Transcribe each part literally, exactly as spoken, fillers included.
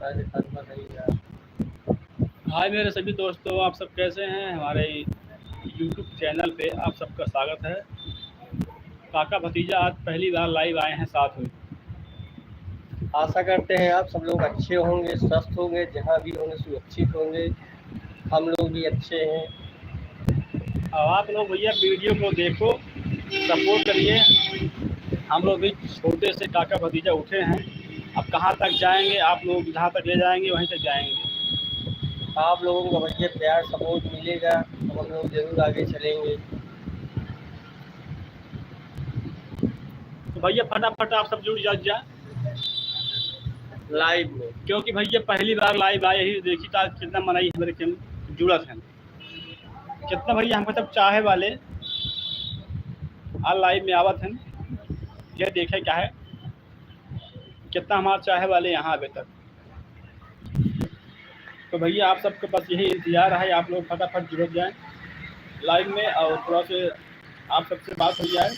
हाय मेरे सभी दोस्तों, आप सब कैसे हैं? हमारे YouTube चैनल पे आप सबका स्वागत है। काका भतीजा आज पहली बार लाइव आए हैं साथ में। आशा करते हैं आप सब लोग अच्छे होंगे, स्वस्थ होंगे, जहाँ भी होंगे सुरक्षित होंगे। हम लोग भी अच्छे हैं। अब आप लोग भैया वीडियो को देखो, सपोर्ट करिए। हम लोग भी छोटे से काका भतीजा उठे हैं, अब कहाँ तक जाएंगे, आप लोग जहाँ तक ले जाएंगे वहीं तक जाएंगे। आप लोगों का भैया प्यार सपोर्ट मिलेगा, तो हम लोग जरूर आगे चलेंगे। तो भैया फटाफट आप सब जुड़ जा, जा लाइव में, क्योंकि भैया पहली बार लाइव आए ही, देखी तो आज कितना मनई हमरे के जुड़त हैं, कितना भैया हमको सब चाहे वाले आज लाइव में आवत हैं। ये देखे क्या है, कितना हमारे चाहे वाले यहाँ अभी तक। तो भैया आप सबके पास यही इंतजार है, आप लोग फटाफट जुड़ जाएं लाइव में और थोड़ा से आप सबसे बात हो जाए।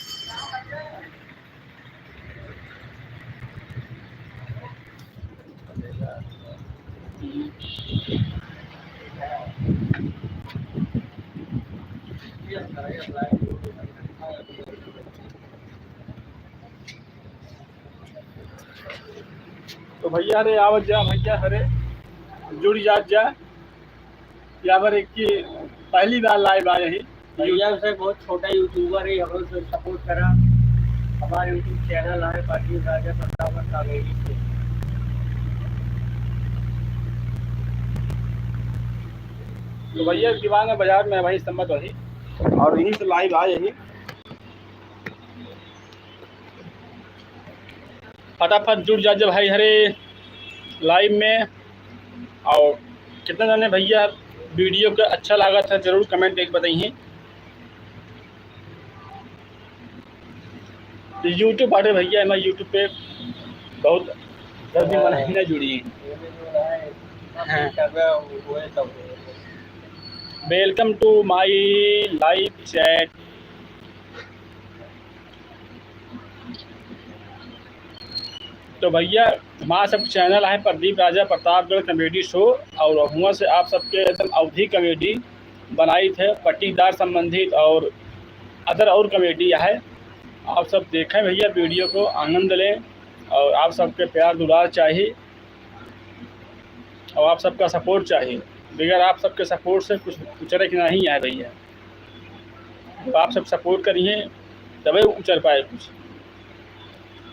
तो भैया रे आवत जा, भैया हरे जुड़ जात जा। या बार एक की पहली बार लाइव आए ही। भैया से बहुत छोटा यूट्यूबर है, हम लोग से सपोर्ट करा। हमारे YouTube चैनल है पाटिल राजा प्रताप कॉमेडी से। तो भैया दीवान बाजार में भाई संबत वही और यहीं से लाइव आए ही। फटाफट जुड़ जा जब भाई हरे लाइव में। और कितना जाने भैया वीडियो का अच्छा लागत है, जरूर कमेंट करके बताइए। YouTube बाटे भैया, हमारे YouTube पे बहुत जल्दी हाँ। मन ही ना जुड़ी। हाँ। Welcome to my live chat। तो भैया, हमारा सब चैनल है प्रदीप राजा प्रतापगढ़ कॉमेडी शो, और हुआ से आप सबके एकदम अवधी कॉमेडी बनाई थे, पट्टीदार संबंधित और अदर और कॉमेडी है। आप सब देखें भैया वीडियो को, आनंद लें, और आप सबके प्यार दुलार चाहिए और आप सबका सपोर्ट चाहिए। बगैर आप सबके सपोर्ट से कुछ उचरे के नहीं आए भैया। जब आप सब सपोर्ट करिए तबे उचर पाए कुछ।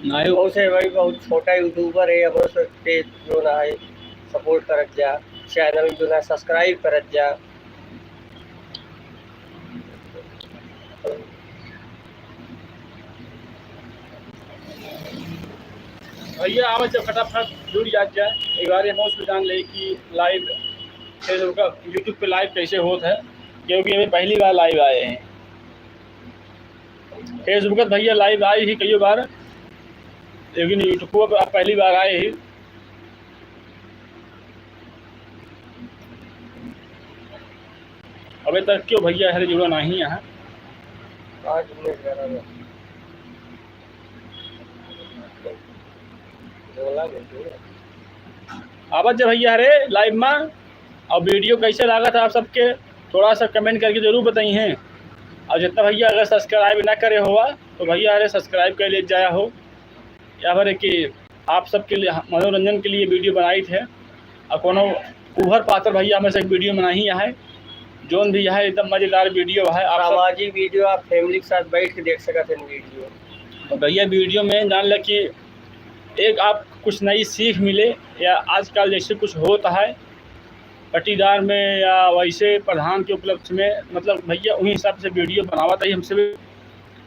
नहीं। बहुत से भाई बहुत छोटा यूट्यूबर है, अब उस पे जो ना है सपोर्ट करत जा, चैनल जो ना सब्सक्राइब करत जा। भैया आवत जब फटाफट जुड़ जात जाए, एक बार हम उसको जान ले कि लाइव फेसबुक, YouTube पे लाइव कैसे होत है, क्योंकि हमें पहली बार लाइव आए हैं। फेसबुक पे भैया लाइव आए ही कई बार, लेकिन YouTube पर आप पहली बार आए ही। अबे तक क्यों भैया हरे जुड़ा नहीं है? आज उन्नीस ग्यारह में। बोला नहीं तू। आवत जा भैया हरे लाइव में, और वीडियो कैसे लागत है आप सबके, थोड़ा सा कमेंट करके जरूर बताइए। और जितना भैया अगर सब्सक्राइब ना करे हुआ तो भैया हरे सब्सक्राइब कर ले जाया हो। या फिर कि आप सबके लिए मनोरंजन के लिए वीडियो बनाई थे, और कोनो उभर पातर भैया हमें से एक वीडियो बनाई है, जोन भी है एकदम मजेदार वीडियो है। आप सब सामाजिक वीडियो आप फैमिली के साथ बैठ के देख सकत हैं वीडियो। तो भैया वीडियो में जान ले कि एक आप कुछ नई सीख मिले, या आजकल जैसे कुछ होता है पट्टीदार में या वैसे प्रधान के उपलक्ष्य में, मतलब भैया उही हिसाब से वीडियो बनावत है हमसे भी।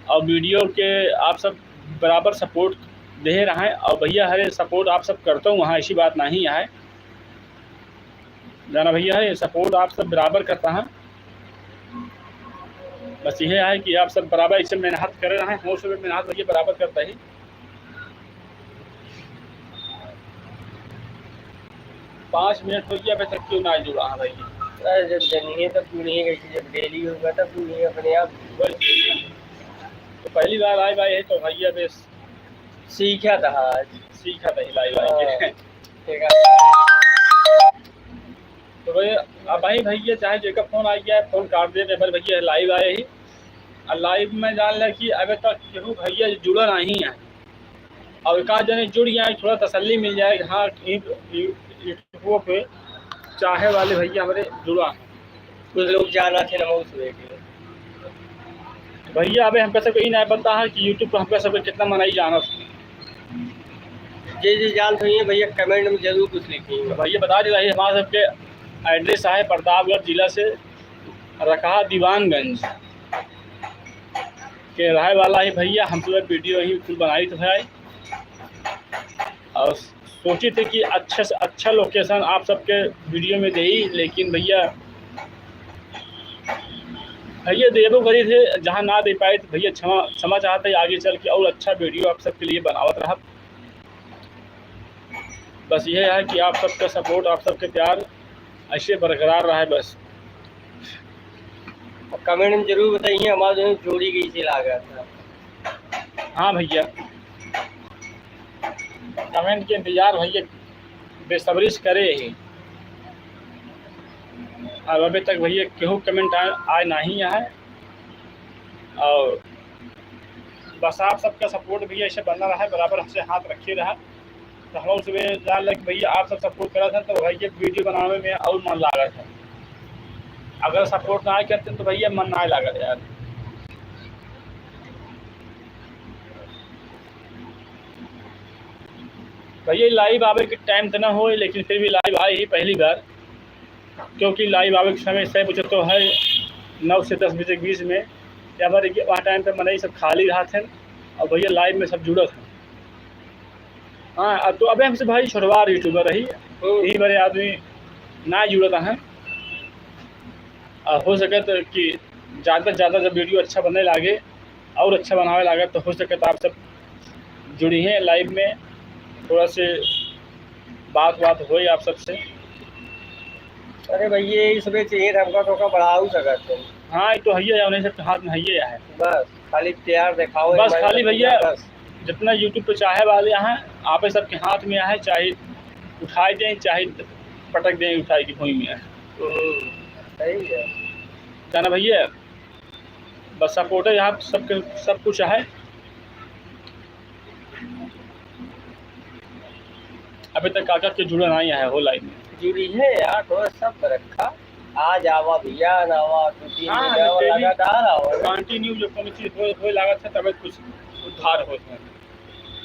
और वीडियो के आप सब बराबर सपोर्ट दे रहे हैं, और भैया हरे सपोर्ट आप सब करते हो वहाँ, ऐसी बात नहीं है। जाना भैया है, सपोर्ट आप सब बराबर करता है। बस यह है कि आप सब बराबर ऐसे मेहनत करे रहे, हम सब मेहनत भैया बराबर करता ही। पाँच मिनट हो गया, अबे तक क्यों ना जुड़ा है भाई? अरे, जब जनिए तब जुड़िए, कैसे जब डेली होगा तब जुड़िए अपने आप। वही। तो पहली बार आए भाई है तो भैया बस सीखा था आज। सीखा था ही लाइव आके। हाँ। ठीक है। अब भाई, भैया चाहे जेकर फोन आ गया है, फोन काट दे, पर भैया लाइव आए ही। और लाइव में जान ले कि अबे तक केहू भैया जुड़ा नहीं है। और एक आध जने जुड़ जाए, थोड़ा तसल्ली मिल जाए कि हाँ, यू-, यू-, YouTube पे चाहे वाले भैया हमरे जुड़ा हैं। कुछ लोग जाना थे ना, उस वे के। भैया, अबे हमका सबके ई ना पता है कि YouTube पे हमका सबके कितना मनई जानत है। जे जे जानत होइए भैया, comment में जरूर कुछ लिखिए। तो भैया बता दे रही, हमारा सबके address है प्रतापगढ़ जिला से, रकहा दीवानगंज के रहे वाला है भैया। हम सब वीडियो यहीं कुल बनाई तो है, और सोची थे कि अच्छा से अच्छा location आप सबके वीडियो में देई, लेकिन भैया, भैया देबो करी थे, जहाँ ना दे पाए तो भैया क्षमा, क्षमा चाहते हैं। आगे चल के और अच्छा वीडियो आप सबके लिए बनावत रहब। बस यह है कि आप सबका support, आप सबके प्यार ऐसे बरकरार रहे बस। Comment में जरूर बताइए, हमारा जो है जोड़ी कैसे लागा था। हाँ भैया, comment के इंतजार भैया बेसब्री से करे ही। अब अबे तक भैया केहू comment आए, आए नहीं है। और बस आप सबका support भैया ऐसे बना रहा है, बराबर हमसे हाथ रखे रहा। तो हम लोग सुबह जान लगे कि भैया आप सब support करत हैं तो भैया वीडियो बनावे में और मन लागत है। अगर support ना करते तो भैया मन ना लागत यार। भैया live आवे के time तो ना होए, लेकिन फिर भी live आए ही पहली बार, क्योंकि live आवे के समय से पूछे तो है नौ से दस बजे के बीच में, या बार वहाँ time पे मनई सब खाली रहत हैं और भैया live में सब जुड़त हैं। हाँ, अब तो अबे हमसे भाई छोटवार YouTuber रही, हम्म। यही बड़े आदमी ना जुड़त हैं। और हो सके तो कि ज़्यादा से ज़्यादा जब वीडियो अच्छा बनने लागे और अच्छा बनावे लागे तो हो सके तो आप सब जुड़ी हैं live में, थोड़ा से बात बात होए आप सबसे। अरे भैया, ये सब चाहिए था हमका, तो का बढ़ाऊ सकत है। हाँ, ये तो है ही है, उन्हें सब हाथ में है ही है। बस खाली तैयार दिखाओ, बस हमारे खाली भैया, बस। जितना YouTube पे चाहे वाले हैं, आप सबके हाथ में है, चाहे उठाए दें, चाहे पटक दें, उठाए के भूमि में है। हम्म, सही है। क्या ना भैया, बस support है यहाँ सबके, सब कुछ है। अबे तक काका के जुड़ा नहीं है हो live में। जुड़ी है यार, थोड़ा सब रखा। आज आवा भैया, ना आवा, दो तीन हाँ, दिन आवा, daily लगातार आवा। Continue जो कौन चीज होए, होए लागत है, तबे कुछ उद्धार होत है।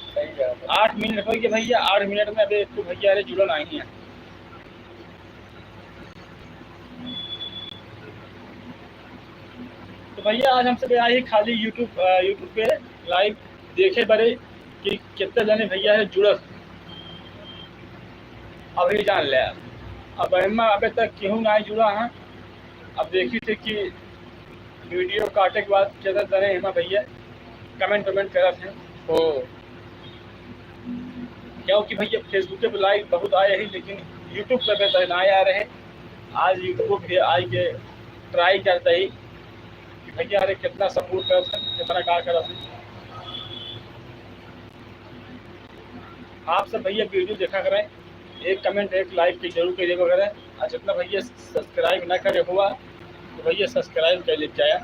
सही बात है। आठ मिनट हो गए भैया, आठ मिनट में अबे एक तो भैया रे जुड़ा नहीं है। तो भैया आज हमसे आई खाली YouTube, अ, YouTube पे live देखे बरे कि कितने जने भैया है जुड़त, अभी जान ले। अब एमा अबे तक केहू ना जुड़ा है। अब देखी थे कि वीडियो काटे के बाद कितना जने एमा भैया comment वमेंट करत हैं। हो। क्योंकि भैया Facebook पे live बहुत आए हैं, लेकिन YouTube पे भी ना आ रहे। आज YouTube पे आए के try करते ही कि भैया अरे कितना support करत हैं, कितना का करत हैं। आप सब भैया वीडियो देखा करें, एक comment, एक like के जरूर करिएगा करें। और जितना भैया subscribe ना करे हुआ तो भैया subscribe कर लेते जाए।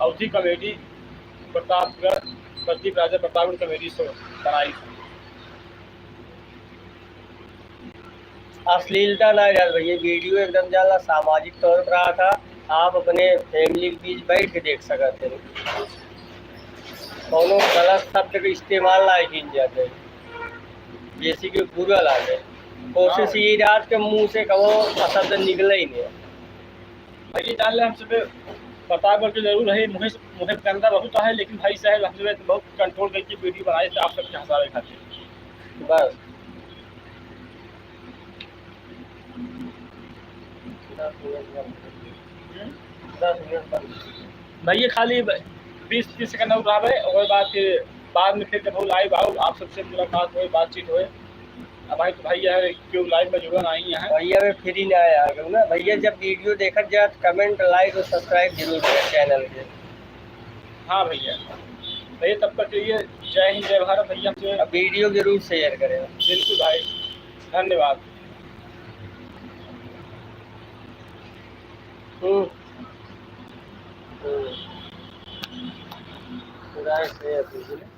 अवधी comedy प्रतापगढ़, प्रदीप राजा प्रतापगढ़ comedy show बनाई। अश्लीलता ना जात भैया, वीडियो एकदम जाला सामाजिक तौर पर रहा था। आप अपने family के बीच बैठ के देख सकते हैं, कौनो गलत शब्द के इस्तेमाल ना कीन जाते, जैसे कि बुरा लागे। कोशिश हाँ। ये रात के मुंह से कहो अशब्द निकले ही नहीं। भाई, ये जान ले, हमसे पे पता करके जरूर है, मुझे, मुझे गंदा बहुत है, लेकिन भाई साहब, हमसे बहुत control करके वीडियो बनाए थे आप सबके हंसावे खातिर। बस। भैया, खाली ब-, बीस तीस सेकंड और रहबे, ओकर बाद फिर, बाद में फिर जब live आओ, आप सबसे मुलाकात होए, बातचीत होए। अब भाई, तो भाई यार, क्यों live में जुड़ा नहीं है? भैया, मैं free ना आया करूँ ना। भैया, जब वीडियो देखत जात, comment, like और subscribe जरूर करें channel के। हाँ भैया, भैया, तब तक के लिए जय हिंद, जय भारत भैया। अब वीडियो जरूर share करें। बिल्कुल भाई, धन्यवाद। हम्म। हम्म। पूरा ऐसे है, बुझले?